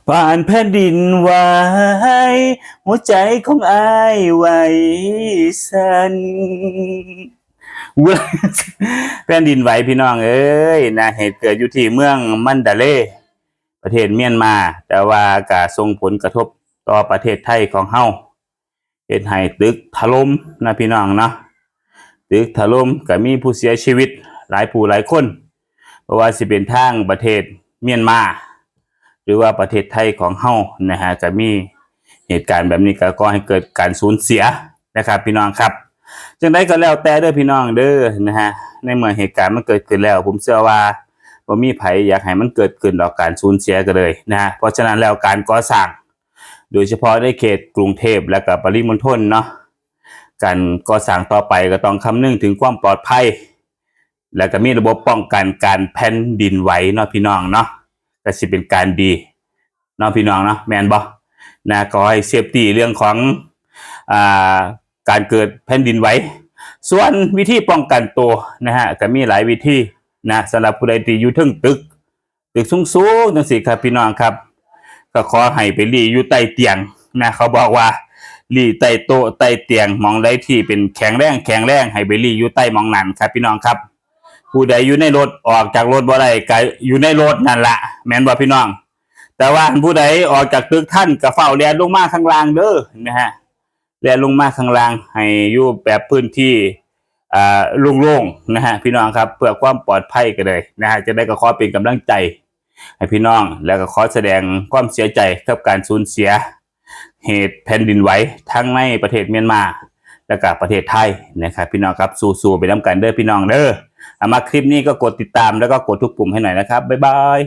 ຜ່ານແຜ່ນດິນໄຫວ ຫົວໃຈຂອງອ້າຍໄຫວສັ່ນ. ແຜ່ນດິນໄຫວພີ່ນ້ອງເອີຍນະ, ເຫດເກີດຢູ່ທີ່ເມືອງມັນດາເລ ປະເທດມຽນມາ, ແຕ່ວ່າກໍສົ່ງຜົນກະທົບຕໍ່ປະເທດໄທຂອງເຮົາ ເຮັດໃຫ້ຕຶກຖະຫຼົ່ມນະພີ່ນ້ອງເນາະ. ຕຶກຖະຫຼົ່ມກໍມີຜູ້ເສຍຊີວິດຫຼາຍຜູ້ຫຼາຍຄົນ, ບໍ່ວ່າຊິເປັນທາງປະເທດມຽນມາ ຫຼືວ່າປະເທດໄທຂອງເຮົານະຮະ ກໍມີເຫດການແບບນີ້ ກໍກໍ່ໃຫ້ເກີດການສູນເສຍນະຄັບພີ່ນ້ອງຄັບ. ຈັ່ງໃດກໍແລ້ວແຕ່ເດີພີ່ນ້ອງເດີນະຮະ, ໃນເມື່ອເຫດການມັນເກີດຂຶ້ນແລ້ວ ຜົມເຊື່ອວ່າບໍ່ມີໃຜຢາກໃຫ້ມັນເກີດຂຶ້ນດອກ ການສູນເສຍກໍເລີຍນະຮະ. ເພາະສະນັ້ນແລ້ວ ການກໍ່ສ້າງ ໂດຍສະເພາະໃນເຂດກຸງເທບ ແລະກໍປະລິມົນທົນເນາະ, ການກໍ່ສ້າງຕໍ່ໄປກໍຕ້ອງຄຳນຶງເຖິງຄວາມປອດໄພ ແລະກໍມີລະບົບປ້ອງກັນການແຜ່ນດິນໄຫວເນາະພີ່ນ້ອງເນາະ, ກໍຊິເປັນການດີເນາະພີ່ນ້ອງເນາະ, ແມ່ນບໍ່ນະ? ຂໍໃຫ້ເຊຟຕີເລື່ອງຂອງ ອ່າ ການເກີດແຜ່ນດິນໄຫວ. ສ່ວນວິທີປ້ອງກັນໂຕນະຮະ ກໍມີຫຼາຍວິທີນະ, ສຳລັບຜູ້ໃດທີ່ຢູ່ເທິງຕຶກ ຕຶກສູງໆ ຈັ່ງຊີ້ຄັບພີ່ນ້ອງຄັບ, ກໍຂໍໃຫ້ໄປຫຼີ່ຢູ່ໃຕ້ຕຽງນະ. ເຂົາບອກວ່າຫຼີ່ໃຕ້ໂຕະໃຕ້ຕຽງ, ໝ່ອງໃດທີ່ເປັນແຂງແຮງ ແຂງແຮງ ໃຫ້ໄປຫຼີ່ຢູ່ໃຕ້ໝ່ອງນັ້ນຄັບພີ່ນ້ອງຄັບ. ຜູ້ໃດຢູ່ໃນລົດ ອອກຈາກລົດບໍ່ໄດ້ ກໍຢູ່ໃນລົດນັ້ນລະ, ແມ່ນບໍ່ພີ່ນ້ອງ? ແຕ່ວ່າຄັນຜູ້ໃດອອກຈາກຕຶກທັນ ກໍຟ້າວແລ່ນລົງມາຂ້າງລ່າງເດີນະຮະ, ແລ່ນລົງມາຂ້າງລ່າງ ໃຫ້ຢູ່ແບບພື້ນທີ່ ອ່າ ໂລ່ງໆ ນະຮະ ພີ່ນ້ອງຄັບ, ເພື່ອຄວາມປອດໄພກໍເລີຍນະຮະ. ຈັ່ງໃດກໍຂໍເປັນກຳລັງໃຈໃຫ້ພີ່ນ້ອງ ແລ້ວກໍຂໍສະແດງຄວາມເສຍໃຈກັບການສູນເສຍເຫດແຜ່ນດິນໄຫວທັງໃນປະເທດມຽນມາ ແລ້ວກໍປະເທດໄທນະຄັບ ພີ່ນ້ອງຄັບ. ສູ້ໆ ໄປນຳກັນເດີພີ່ນ້ອງເດີ. ເອົາ ມັກຄລິບນີ້ກໍກົດຕິດຕາມ ແລ້ວກໍກົດທຸກປຸ່ມໃຫ້ໜ້ອຍນະຄັບ. ບາຍບາຍ.